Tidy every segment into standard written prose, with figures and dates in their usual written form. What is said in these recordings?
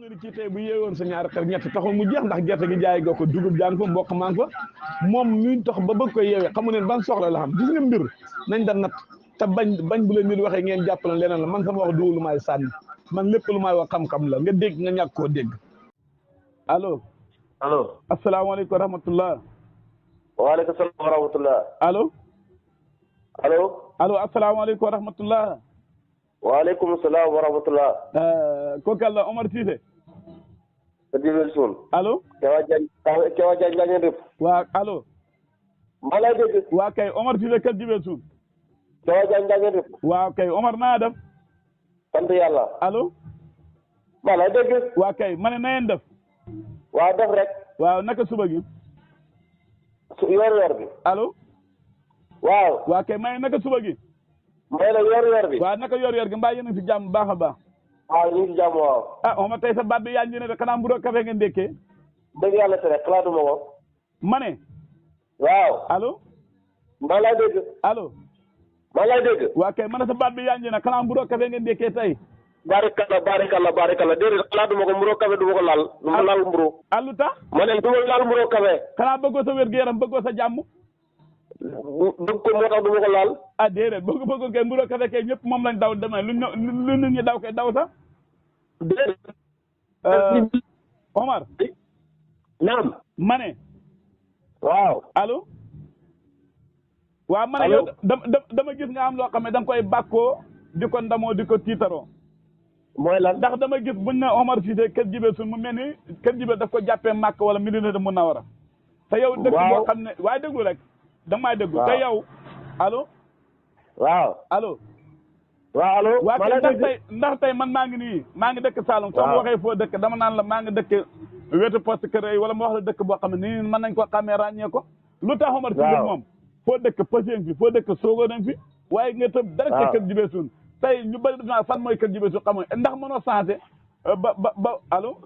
nga ni kii tey bu yeewoon sa ñaari xar ñett taxul mu jeex ndax gerte gi jaay nga ko dugub jaa ngi fa mboq maa ngi fa moom mi tax ba bëgg ko yeewee xamu ne ban soxla la xam gis nga mbir nañ da nat te bañ bu leen nit waxee ngeen jàppale leneen la man sama wax duwul lu may sànni man lépp lu may wax xam-xam la nga dégg nga ñàkk koo dégg allo. allo. asalaamaaleykum wa rahmatullah. waaleykum salaam wa rahmatullah. allo. allo. allo asalaamaaleykum wa rahmatullah. waaleykum salaam wa rahmatullah. kooku àll Omar Cissé. sa diwel suun. allo. Kewa Diagne maa ngeen def. waa allo. maa lay dégg. waa kay Omar Cissé kër Jibel Suun. Kewa Diagne maa ngeen def. waaw kay Omar naa def. sant yàlla. allo. maa lay dégg. waa kay ma ne na ngeen def. waa def rek. waaw naka suba gi. yor bi. allo. waaw. waa kay ma ne naka suba gi. may la yor bi. waaw naka yor gi mbaa yéen a ngi si jàmm baax a baax. waaw ñu ngi si jàmm waaw. ah Omar tey sa baat bi yaa ngi ne de xanaa mburu kafe ngeen dékkee. dëgg yàlla tere xalaatuma ko. ma ne. waaw. allo. maa lay dégg. allo. maa lay dégg. waa kay ma ne sa baat bi yaa ngi ne xanaa mburu kafe ngeen dékkee tey. barikalla déedéet xalaatuma ko mburu kafe du ma ko laal. du ma laal mburu. allu tax. ma ne du ma laal mburu kafe. xanaa bëggoo sa wér gu yaram bëggoo sa jàmm. bëgg ko moo tax du ma ko laal. ah déedéet bëgg kay mburu kafe kay ñëpp moom lañ daw demee lu nit ñi daw kay daw sax. déedéet. Omar. naam. ma ne. waaw. allo. waaw ma ne yow dama gis nga am loo xam ne da nga koy bàkkoo di ko ndamoo di ko tiitaroo. mooy lan. ndax dama gis buñ ne Omar Cissé kër Jibel Suun mu mel ni kër Jibel daf ko jàppee Màkk wala Madinatu Munawwara. te yow dëkk boo xam ne waaye déglu rek. da nga may déglu te yow. allo. waaw. allo. waaw allo. waa ndax tey man maa ngi nii maa ngi dëkk Saloum. soo ma waxee foo dëkk dama naan la maa ngi dëkk wetu poste kër yi wala ma wax la dëkk boo xam ne nii mën nañ ko xàmmee ràññee ko. lu tax Omar Cissé moom. foo dëkk Pasien fi foo dëkk Sogo nañ fi. waaye nga tëb dara ci kër Jibel Suun tey ñu bëri def naa fan mooy kër Jibel Suun xam nga ndax mënoo changé ba allo.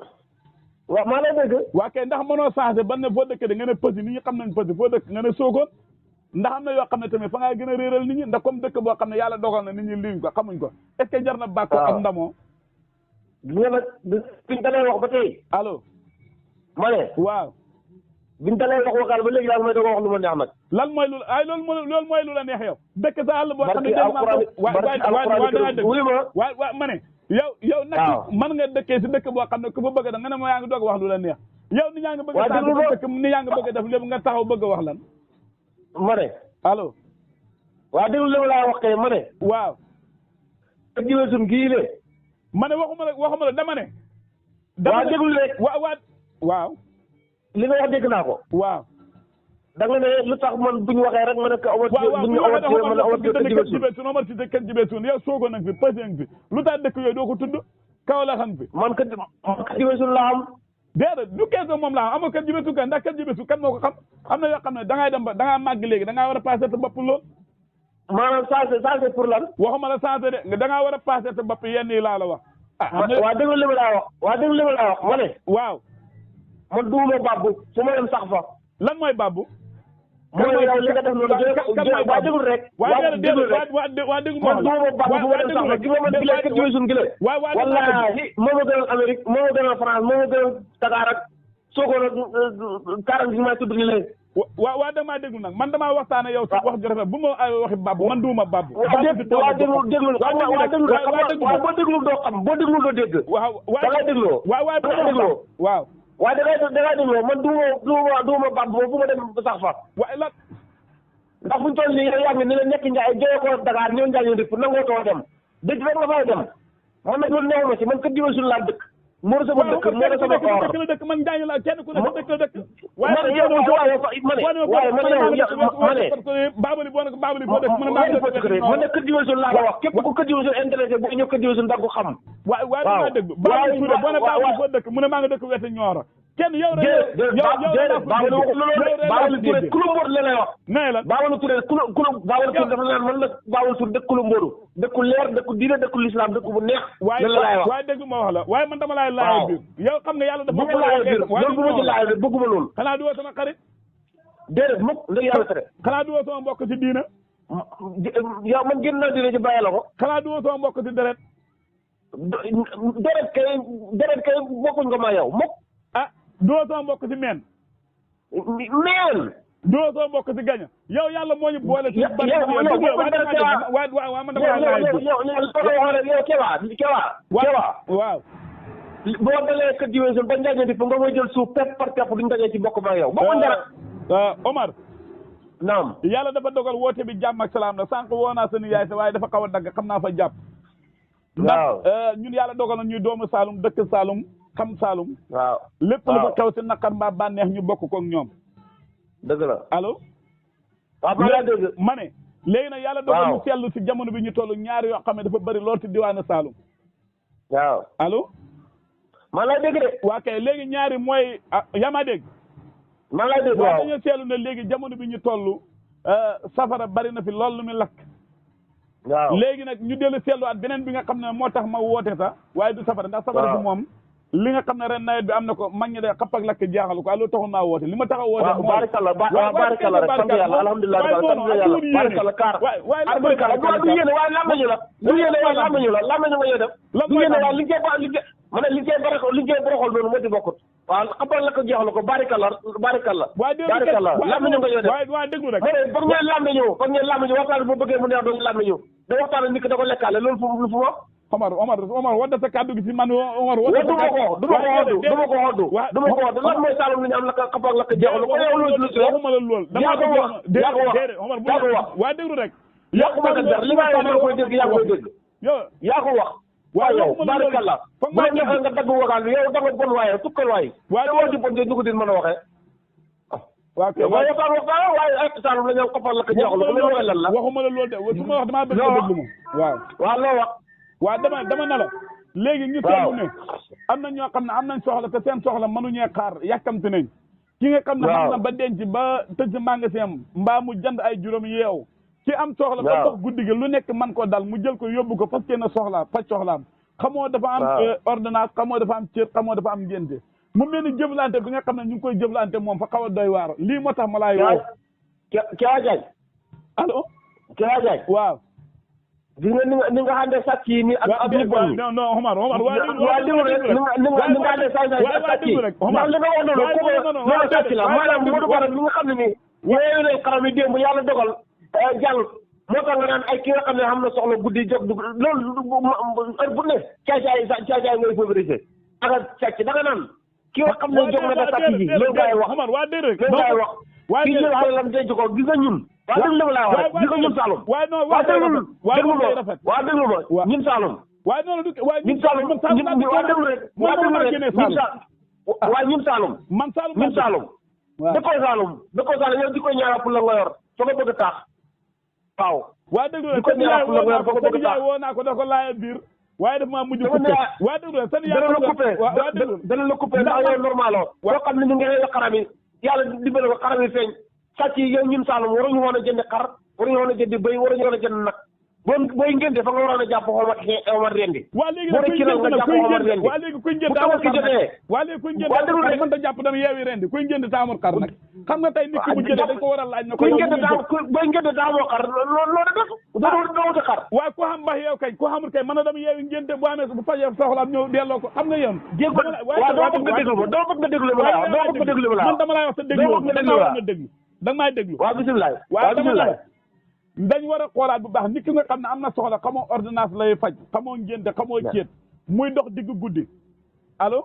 waaw maa lay dégg. waa kay ndax mënoo changé ba ne foo dëkk de nga ne Pasien nit ñi xam nañ Pasien foo dëkk nga ne Sogo ndax am na yoo xam ne tamit fa ngaa gën a réeral nit ñi ndax comme dëkk boo xam ne yàlla dogal na nit ñi liñ ko xamuñ ko est ce que jar na bàkko ak ndamoo. bi nga nag biñ dalee wax ba tey. allo. ma ne. waaw. biñ dalee wax waxal ba léegi daal may doog a wax lu ma neex nag. lan mooy lu ay loolu mooy lu la neex yow. dëkk sa àll boo xam ne dégg naa ko waaw dangaa dëgg waaw ma ne. yow nag mën nga dëkkee si dëkk boo xam ne ku fa bëgg da nga ne ma yaa ngi doog wax lu la neex. yow ni yaa ngi bëgg a dëkk ni yaa ngi bëgg a def lépp nga taxaw bëgg a wax lan. ma ne. allo. waaw déglu li ma laa wax kay ma ne. waaw. kër Jibel Suun gii de. ma ne waxuma la dama ne. waaw déglu rek. waaw. li nga wax dégg naa ko. waaw. da nga ne lu tax man bu ñu waxee rek ma ne ko. Omar Cissé kër Jibel Suun yow Sogo nag fi Pasien fi lu tax dëkk yooyu doo ko tudd Kaolack xam fi. man kër Jibel Suun laa am. déedéet du keesoo moom laa am amul kër Jibel Suun kan ndax kër Jibel Suun kan moo ko xam am na yoo xam ne da ngay dem ba da ngaa màgg léegi da ngaa war a passé sa bopp lool. maanaam changé pour lan. waxuma la changé de da ngaa war a passé sa bopp yenn yi laa la wax. waa déglu li ma laa wax. waa déglu li ma laa wax ma ne. waaw. man duuma babbu fu ma dem sax fa. lan mooy babbu. mooy yow li nga def noonu waa déglu rek. waa déglu rek man duuma babbu fu ma dem sax fa gi ma man gi la kër Jibel Suun gi la. wallaahi moo ma gënal Amérique moo ma gënal France moo ma gënal Dakar ak Sogo nag 40 gi may tudd ni leen. waa damaa déglu nag man damaa waxtaane yow sax wax ju rafet bu ma waxi babbu man duuma babbu. waa déglu boo déglu doo xam boo déglu doo dégg. da ngay dégloo. waaw. waaye da ngay dégloo man duuma babbu boobu fu ma dem sax fa. waaye lan. ndax fu ñu toll nii yaa ngi ni la nekk Ndiaye jógee ko Dakar ñëw Ndiaye rek nangoo too dem dëj rek nga fay dem man nag loolu neew ma si man kër Jibel Suun laa dëkk. moo sama dëkk moo sama koor dëkk la dëkk man Njaañ la kenn ku nekk dëkk la dëkk. waaye yow ma ne baabali boo nekk baabali foo dëkk man ne kër Jibel Suun laa la wax képp ku kër Jibel Suun intéressé bu ñëw kër Jibel Suun da ko xam. waaw maa dëgg baabali Touré boo ne baabali foo dëkk mu ne maa nga dëkk wetu Nioro kenn yow rek Baabali Touré kulu mboodu la lay wax. nee la Baabali Touré Baabali Touré dafa naan man nag Baabali Touré dëkk kulu mboodu dëkku leer dëkku diine dëkku lislaam dëkku bu neex. lan la lay wax waaye dégg ma wax la waaye man dama laay laaj biir yow xam nga yàlla dafa bu ma laaj biir loolu bu ma ci laaj bëgguma loolu. xanaa du woo sama xarit. déedéet mukk ndax yàlla tere. xanaa du woo sama mbokk ci diina. yow man génn naa diine ci bàyyi la ko. xanaa du woo sama mbokk ci deret. deret kay bokkuñ ko ma yow mukk. ah doo soo mbokk si meen. doo soo mbokk si gaña yow yàlla moo ñu boole. yow waaw. boo dalee kër division ba njaañe di nga koy jël suuf pepp par pepp duñ dajee ci bokk ma yow. bokkuñ dara. Omar. naam. yàlla dafa dogal woote bi jàmm ak salaam la sànq woo naa seen yaay sa waaye dafa xaw a dagg xam naa fa jàpp. waaw ndax ñun yàlla dogal na ñuy doomu Saalum dëkk Saalum xam Saalum. waaw lépp lu fa xew si naqar mbaa bànneex ñu bokk koog ñoom. dëgg la allo. waaw maa ngi dégg. ma ne léegi nag yàlla dogal ñu seetlu si jamono bi ñu toll ñaari yoo xam ne dafa bëri lool si diwaanu Saalum. waaw allo. maa lay dégg de. waa kay léegi ñaari mooy yaa ma dégg. maa lay dégg waaw dañoo seetlu ne léegi jamono bi ñu toll safara bari na fi lool lu muy lakk. waaw léegi nag ñu dellu seetluwaat beneen bi nga xam ne moo tax ma woote sax waaye du safara ndax safara bi moom li nga xam ne ren nawet bi am na ko mag ñi de xapp ak lakk jaaxalu ko loolu taxul maa woote li ma tax a woote. waaw barikalla barikalla rek sant yàlla alhamdulilah barikalla kaar barikalla du yéene waaye làmmiñu la du yéene waaye làmmiñu la làmmiñu nga def du yéene waaye li ngeen boroxol noonu moo di bokkut waaw xappal lakk jeexalu ko barikalla barikalla làmmiñu nga def waaw déglu rek ma ne foog ngeen làmmiñu waxtaan bu bëggee mu neex doon làmmiñu da waxtaan nit ki da ko lekkaale loolu fu wax Omar wadda sa kàddu gi si man Omar du ma ko xoddu lan mooy Saalum li ñu am la xapak la jeexalu ko yow loolu waxuma la lool yaa ko wax déedéet Omar bu waa déglu rek yaa ko wax li nga wax koy dégg yaa koy dégg yaa ko wax waaw yow barikalla bu la neexee nga dagg wagaan bi yow da nga bon waaye tukkal waaye te woo di bon de dugg din mën a waxee waaye waxtaan waaye ay Saalum la ñu am xapak la jeexalu ko loolu lan la waxuma la loolu de su ma wax damaa bëgg a déglu ma waaw loo wax waaw dama na la léegi ñu seetlu ne am na ñoo xam ne am nañ soxla te seen soxla mënuñee xaar yàkkamti nañ ki nga xam ne xam na ba denc ba tëj magasin mbaa mu jënd ay juróom yeew ki am soxla ba dox guddi gi lu nekk man ko dal mu jël ko yóbbu ko fas yéene soxla faj soxlaam xamoo dafa am ordonnance xamoo dafa am cër xamoo dafa am ngénte mu mel ni jëflante bi nga xam ne ñu ngi koy jëflante moom fa xaw a doy waar lii moo tax ma laay woo Kewa Diagne allo Kewa Diagne waaw gis nga ni nga xamante sàcc yi nii ak lu bon non Omar waa déglu rek ni nga xamante sàcc ak sàcc yi ndax li nga wax noonu loolu sàcc la maanaam moo ko rek li nga xam ne nii yooyu lay xaram yi démb yàlla dogal jàll moo tax nga naan ay ki nga xam ne xam na soxla guddi jóg dugg loolu heure bu ne caacaay ngay favoriser ak sàcc da nga naan ki nga xam ne jóg na da sàcc yi loolu ngay wax loolu ngay wax kii jël xalalam denc ko gis nga ñun waa déglu li ma laa wax gis nga ñun Saalum waa déglu ma ñun Saalum ñun Saalum waa déglu rek ñun Saalum dëkkoo Saalum yow di ko ñaara pour la nga yor soo ko bëgg a taax waaw waa déglu di ko ñaara pour la nga yor soo ko bëgg a taax woo naa ko da ko laaya biir waaye dafa maa mujj coupé waa déglu rek dana la coupé ndax yow normal oo soo xam ne ñu ngi xëy xaram yi yàlla dimbale ko xaram yi feeñ sàcc yi yow ñun Saalum waruñu woon a jënd xar waruñu woon a jënd bëy waruñu woon a jënd nag booy ngénte fa nga waroon a jàpp xamat rendi waa léegi nag kuy ngénte waa léegi kuy ngénte amul xar waa léegi kuy ngénte amul xar mën ta jàpp dama yeewi rendi kuy ngénte ta amul xar nag xam nga tey nit ki bu jëlee dañ ko war a laaj na ko booy ngénte ta amoo xar loolu def doo wuti xar waaw ku xam mbax yow kay ku xamul kay mën na dama yeewi ngénte bu amee bu fajee soxlaam ñëw delloo ko xam nga yéen waaw doo bëgg nga déglu ma man dama lay wax sa déglu da nga maay déglu waaw bisimilah waaw bisimilah dañ war a xoolaat bu baax nit ki nga xam ne am na soxla xamoo ordonnance lay faj xamoo ngénte xamoo ceet muy dox digg guddi allo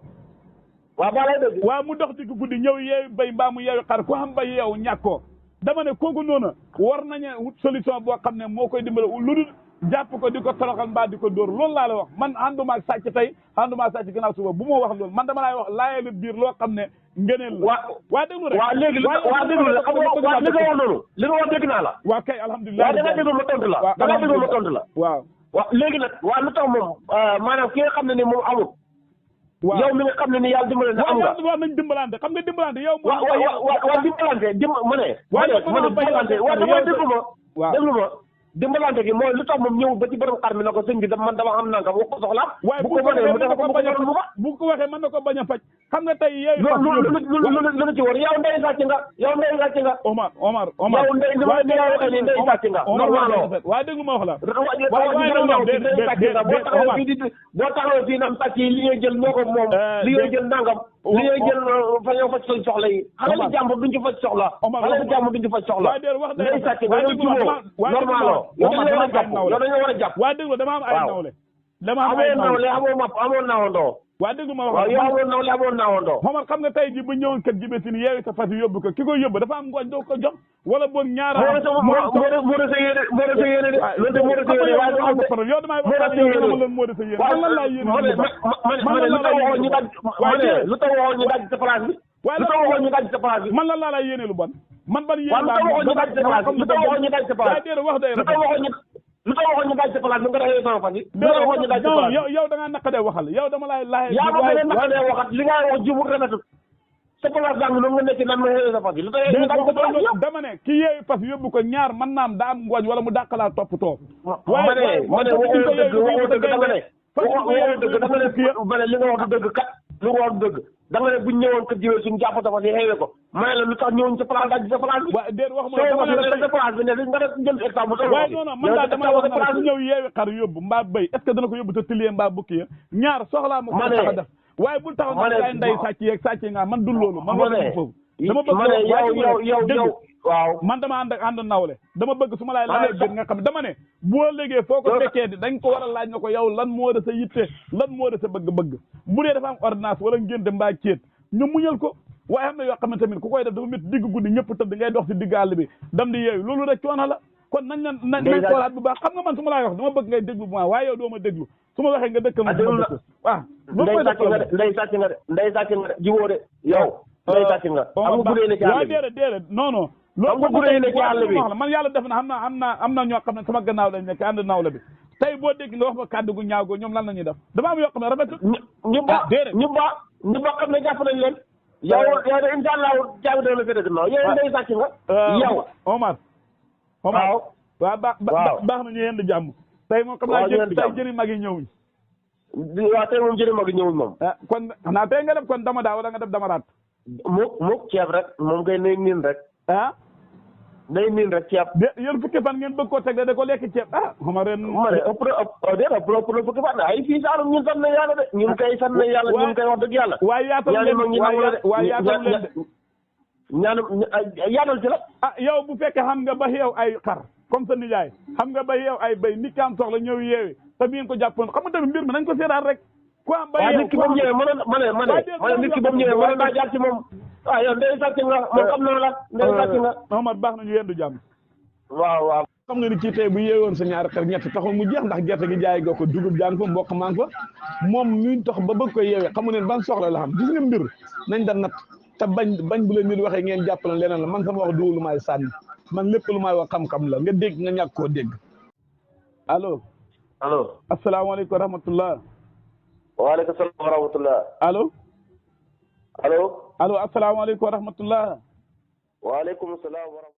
waaw ba lay dégg waaw mu dox digg guddi ñëw yeewi bay mbaa mu yeewi xar ku xam ba yeewu ñàkkoo dama ne kooku noonu war nañu wut solution boo xam ne moo koy dimbale lu dul jàpp ko di ko toroxal mbaa di ko dóor loolu laa la wax man ànduma ak sàcc tey ànduma ak sàcc gannaaw suba bu ma wax loolu man dama laay wax laajale biir loo xam ne ngëneel la. waa déglu rek waaw léegi déglu rek xam nga li nga wax noonu li nga wax dégg naa la. waaw kay alhamdulilah waaw da nga déglu ma tontu la. da nga déglu ma tontu la. waaw léegi nag waa lu tax moom maanaam ki nga xam ne ni moom amul. waaw yow mi nga xam ne ni yàlla dimbale na am nga. waaw nañ dimbalante xam nga dimbalante yow. waaw dimbalante ma ne. dimbalante waaw déglu ma. dimbalante gi mooy lu tax moom ñëw ba ci borom xar mi na ko sëñ bi man dama am nangam wax ko soxlaam. waaye bu ko waxee mën na ko bañ a faj bu ko waxee mën na ko bañ a faj xam nga tey yeeyu lu ci war yow ndey sàcc nga Omar yow ndey ni ma waxee nii ndey sàcc nga normal waaye dégg ma wax la boo taxawee fii naan sàcc yi li ngay jël moo ko moom li ngay jël nangam li ngay jël fa ñoo faj seen soxla yi xale li jàmbur duñ ci faj soxla xale li jàmbur duñ ci faj soxla ndey sàcc nga yow ci moom normal yow dañoo war a jàpp waaye dégg dama am ay nawle dama am ay nawle amoon naawandoo waa dégg ma wax waaw yow amoon nawle amoon naawandoo Omar xam nga tey ji bu ñëwoon kër Djiby yeewi sa fas yóbbu ko ki koy yóbbu dafa am ngooñ doo ko jox wala boog ñaara moo de sa yéene de loolu de moo de sa yéene waaye am problème yow damay wax lan moo de sa yéene man lan laa yéene ma ne lu tax waxoon ñu daj lu tax waxoon ñu daj sa place bi lu tax waxoon ñu daj sa place bi man lan laa lay yéene lu bon man ban yéene lu tax waxoon ñu daj sa place bi lu tax waxoon ñu daj sa place bi wax day lu tax waxoon ñu daj sa place bi nga dajee sama fas yi lu tax waxoon ñu daj sa place bi yow da ngaa naqadee waxal yow dama lay yaa ma gën a naqadee waxat li ngay wax jubut rafetul sa place baa ngi noonu nga nekk naan ma xëyee sa fas yi lu tax ñu daj sa place yow dama ne ki yeewi fas yóbbu ko ñaar mën naam daa am ngooñ wala mu dàqalaa toppatoo ma ne waxoo dëgg dama ne waxoo dëgg dama ne li nga wax du dëgg kat lu nga wax du dëgg dama ne buñ ñëwoon kër Djiby suñu jàpp sa fas yi xëyee ko ma ne la lu tax ñëwoon sa place daj sa place bi waaw déet wax ma dama ne sa place bi ne nga def jël hectare bu waaye non non man daal dama wax na su ñëw yeewi xar yóbbu mbaa béy est-ce que dana ko yóbbu te tilier mbaa bukki ya ñaar soxlaa ma ko tax a def waaye bul taxaw na lay ndey sàcc yeeg sàcc nga man dul loolu man wax foofu dama bëgg yow waaw man dama ànd nawle dama bëgg su ma laay laajee gën nga xam dama ne boo léegi foo ko fekkee di dañ ko war a laaj na ko yow lan moo de sa yitte lan moo de sa bëgg-bëgg bu dee dafa am ordonnance wala ngénte mbaa céet ñu muñal ko waaye xam ne yoo xam ne tamit ku koy def dafa métti digg guddi ñëpp tëdd ngay dox si digg àll bi dam di yeeyu loolu rek coono la kon nañ xoolaat bu baax xam nga man su ma laay wax dama bëgg ngay déglu bu baax waaye yow doo ma déglu su ma waxee nga dëkkal ma dëkk waaw ndey sàcc nga de jiboo de yow ndey sàcc nga am nga gudee ne ci àll bi déedéet non non am nga gudee ne ci àll bi man yàlla def na am na ñoo xam ne sama gannaaw lañ nekk ànd nawle bi tey boo dégg nga wax ma kàddu gu ñaaw go ñoom lan la ñuy def dama am yoo xam ne rafetul ñu ba xam ne jàpp nañ leen yow de incha allah caabi dana la fete gannaaw yow ndey sàcc nga yow Omar waaw baax na ñu yend jàmm tey moom xam naa tey jëri mag yi ñëwuñ waaw tey moom jëri mag yi ñëwuñ moom kon xanaa tey nga def kon dama daa wala nga def dama raat mukk ceeb rek moom kay nay niin rek day niin rek ceeb yéen fukki fan ngeen bëgg koo teg de ko lekk ceeb xama ren ma ne ëpp fukki fan ay fii Saalum ñun sant na yàlla de ñun kay sant na yàlla ñun kay wax dëgg yàlla waaye yaatal leen de yaatal ci la yow bu fekkee xam nga ba yow ay xar comme sa nijaay xam nga ba yow ay béy nit ki am soxla ñëw yeewi te bi ngeen ko jàppoon xam nga tamit mbir mi nañ ko seetaat rek ku am ba yow nit ki ba mu ñëwee ma ne nit ki ba mu ñëwee mënoon naa jaar ci moom yow ndey sàcc nga moom xam na la ndey sàcc nga Omar baax na ñu yendu jàmm waaw xam nga ni kii tey bu yeewoon sa ñaari xar ñett taxul mu jeex ndax gerte gi jaay goo ko dugub jàng fa mboq maa ngi fa moom ñu tax ba bëgg ko yeewee xamu neen ban soxla la xam gis nga mbir nañ da nat te bañ bu leen nit waxee ngeen jàppale leneen la man sama wax du lu may sànni man lépp lu may wax xam-xam la nga dégg nga ñàkk koo dégg allo asalaamaaleykum wa rahmatullah waaleykum salaam wa rahmatullah allo asalaamaaleykum wa rahmatullah waaleykum salaam wa rahmatullah